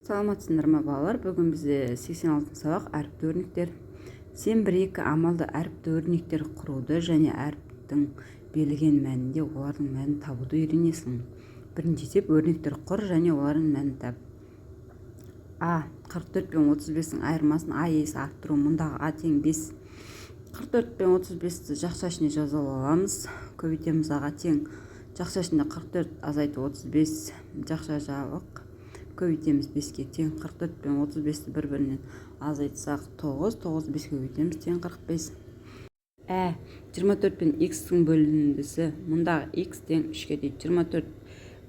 Саламатсыңдар ма, балалар! Бүгін бізде 86 сабақ, әріпті өрнектер. Сен бір-екі амалды әріпті өрнектер құруды және әріптің берілген мәнінде олардың мәнін табуды үйренесің. Бірінші есеп: өрнектер құр және олардың мәнін тап. А, 44 пен 35-тің айырмасын а есе арттыру. Мұндағы а тең 5. 44 пен 35-ті жақша ішіне жаза аламыз. Көбейтеміз, аға тең жақша ішінде 44 азайту 35, жақша жабық, көбейтеміз 5-ке, тең. 44 пен 35-ті бір бірінен азайтсақ, 9. 9-ды 5-ке көбейтеміз, тең 45. Ә, 24 пен х-тің бөліндісі. Мұндағы х тең 3-ке дейді. 24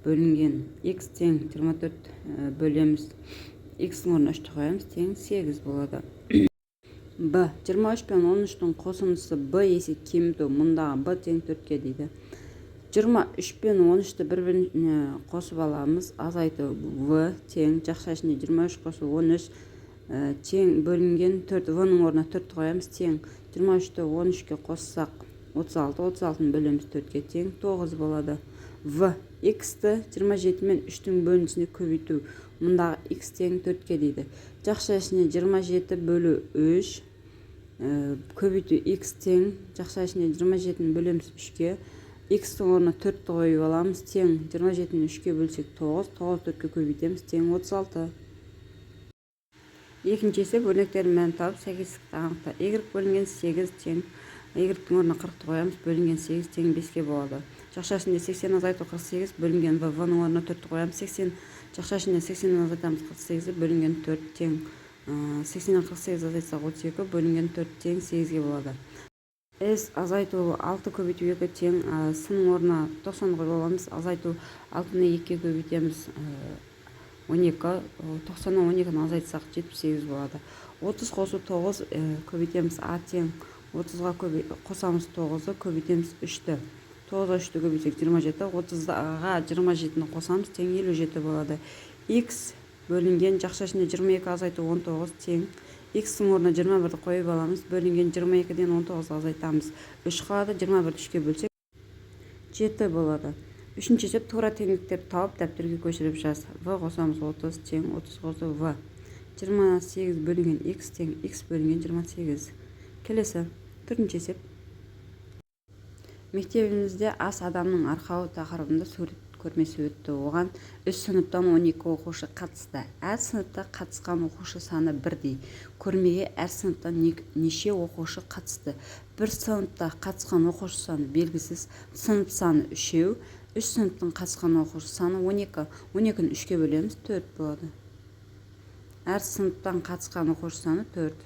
бөлінген х тең 24 бөлеміз, х-тің орнына 3-ті қоямыз, тең 8 болады. Б, 23 пен 13-тің қосындысы б есе кеміту. Мұндағы б тең 4-ке дейді. 23 пен 13-ті бір біріне қосып аламыз. Азайту в тең жақша ішінде 23 қосу 13 тең бөлінген 4. В-ның орнына 4 қоямыз, тең 23-ті 13-ке қоссақ, 36. 36-ны бөлеміз 4-ке, тең 9 болады. В, х-ті 27 мен 3-тің бөліндісіне көбейту. Мұндағы х тең 4-ке дейді. Жақша ішіне 27 бөлу 3 көбейту х тең жақша ішіне 27-ні бөлеміз 3-ке, х-тің орнына 4-ті қойып аламыз, тең 27-ні 3-ке бөлсек, 9. 9 4-ке көбейтеміз, тең 36. Екінші есеп: өрнектердің мәнін тауып, сәйкестікті анықта. Y бөлінген 8 тең y-тің орнына 40-ты қоямыз, бөлінген 8 тең 5-ке болады. Жақша ішінде 80 азайту 48 бөлінген в. В-ның орнына 4-ті қоямыз. 80, жақша ішінде 80-нен азайтамыз 48-ді, бөлінген 4 тең 80-нен 48 азайтсақ, 32, бөлінген 4 тең 8-ге болады. С азайту 6 көбейту 2 тең с-ның орнына 90 қойып аламыз, азайту 6-ны 2-ге көбейтеміз, 12. 90-нан 12-ні азайтсақ, 78 болады. 30 қосу 9 көбейтеміз а тең 30-ға қосамыз 9-ды, көбейтеміз 3-ті. 9-ға 3-ті көбейтсек, 27. 30-ға 27-ні қосамыз, тең 57 болады. X бөлінген жақша ішінде 22 азайту 19 тең x-ің орнына 21-ді қойып аламыз, бөлінген 22-ден 19 азайтамыз, 3 қалады. 21-ді 3-ке бөлсек, 7 болады. Үшінші есеп: тура теңдіктерді тауып, дәптерге көшіріп жаз. В қосамыз 30 тең 30 қосу в. 28 бөлінген x тең x бөлінген 28. Келесі, төртінші есеп. Мектебімізде «Ас адамның арқауы» тақырыбында сурет көрмесі өтті. Оған үш сыныптан 12 оқушы қатысты. Әр сыныпта қатысқан оқушы саны бірдей. Көрмеге әр сыныптан неше оқушы қатысты? Бір сыныпта қатысқан оқушы саны белгісіз. Сынып саны үшеу. Үш сыныптың қатысқан оқушы саны 12. 12-ні үшке бөлеміз, төрт болады. Әр сыныптан қатысқан оқушы саны төрт.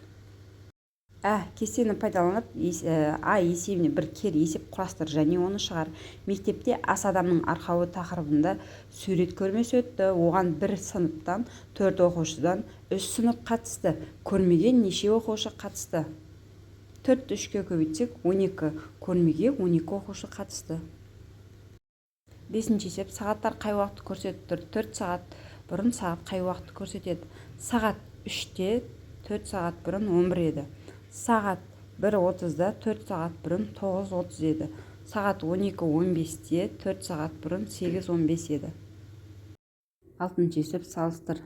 Ә, кестені пайдаланып, а есебіне бір кері есеп құрастыр және оны шығар. Мектепте «Ас адамның арқауы» тақырыбында сурет көрмесі өтті. Оған бір сыныптан төрт оқушыдан үш сынып қатысты. Көрмеге неше оқушы қатысты? Төртті үшке көбейтсек, 12. Көрмеге 12 оқушы қатысты. Бесінші есеп: сағаттар қай уақытты көрсетіп тұр? 4 сағат бұрын сағат қай уақытты көрсетеді? Сағат 3-те 4 сағат бұрын 11 еді. Сағат 1:30-да 4 сағат бұрын 9:30 еді. Сағат 12:15-те 4 сағат бұрын 8:15 еді. Алтыншы есеп: салыстыр.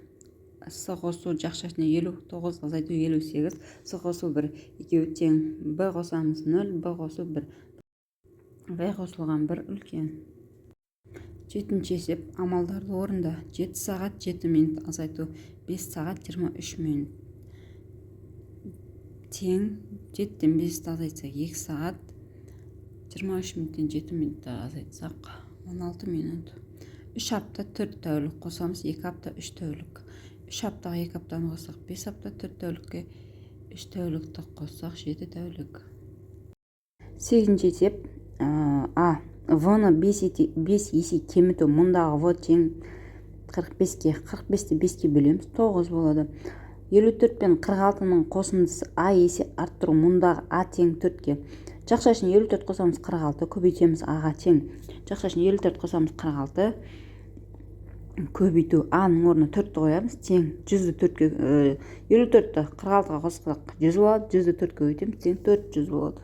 С қосу жақша ішінде 59 азайту 58, с қосу 1 екеуі тең б қосамыз 0, б қосу 1, в қосылған 1 үлкен. Жетінші есеп: амалдарды орында. 7 сағат 7 минут азайту 5 сағат 23 минут тең жетіден бесті азайтсақ, 2 сағат, 23 минуттен 7 минутты азайтсақ, 16 минут. 3 апта 4 тәулік қосамыз 2 апта 3 тәулік. 3 аптаға 2 аптаны қоссақ, 5 апта, 4 тәулікке 3 тәулікті қоссақ, 7 тәулік. Сегізінші есеп. А, в-ны 5 есе кеміту. Мұндағы в тең 45-ке. 45-ті 5-ке бөлеміз, 9 болады. 54 пен 46-ның қосындысы а есе арттыру. Мұндағы а тең 4-ке. Жақша ішіне 54 қосамыз 46, көбейтеміз аға тең жақша ішіне 54 қосамыз 46, көбейту аның орнына 4-ті қоямыз, тең 100-ді 4-ке, 54-ті 46-ға қоссақ, 100 болады. 100-ді 4-ке көбейтеміз, тең 400 болады.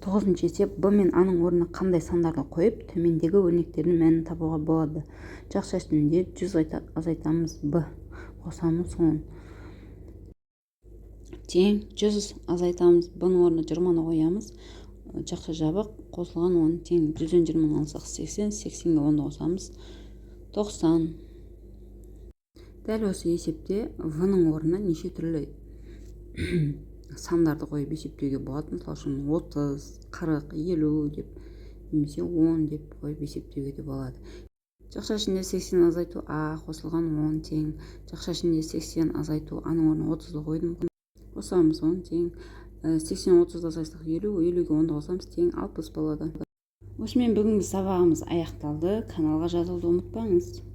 Тоғызыншы есеп. Б мен А-ның орнына қандай сандарды қойып, төмендегі өрнектердің мәнін табуға болады? Жақша ішінде 100 азайтамыз б, қосамыз 10 тең 100 азайтамыз, б-ның орнына 20-ны қоямыз, жақша жабық, қосылған 10 тең. 100-ден 20-ны алсақ, 80, 80-ге 10-ды қосамыз, 90. Дәл осы есепте в-ның орнына неше түрлі сандарды қойып есептеуге болады. Мысалы үшін, 30, 40, 50 деп немесе 10 деп қойып есептеуге де болады. Жақша ішінде 80 азайту а қосылған 10 тең жақша ішінде 80 азайту, а-ның орнына 30-ды қойдым, қосамыз 10 тең 80, 30-ды азайтсақ, 50, 50-ге 10-ды қосамыз, тең 60 болады. Осымен бүгінгі сабағымыз аяқталды. Каналға жазылуды ұмытпаңыз.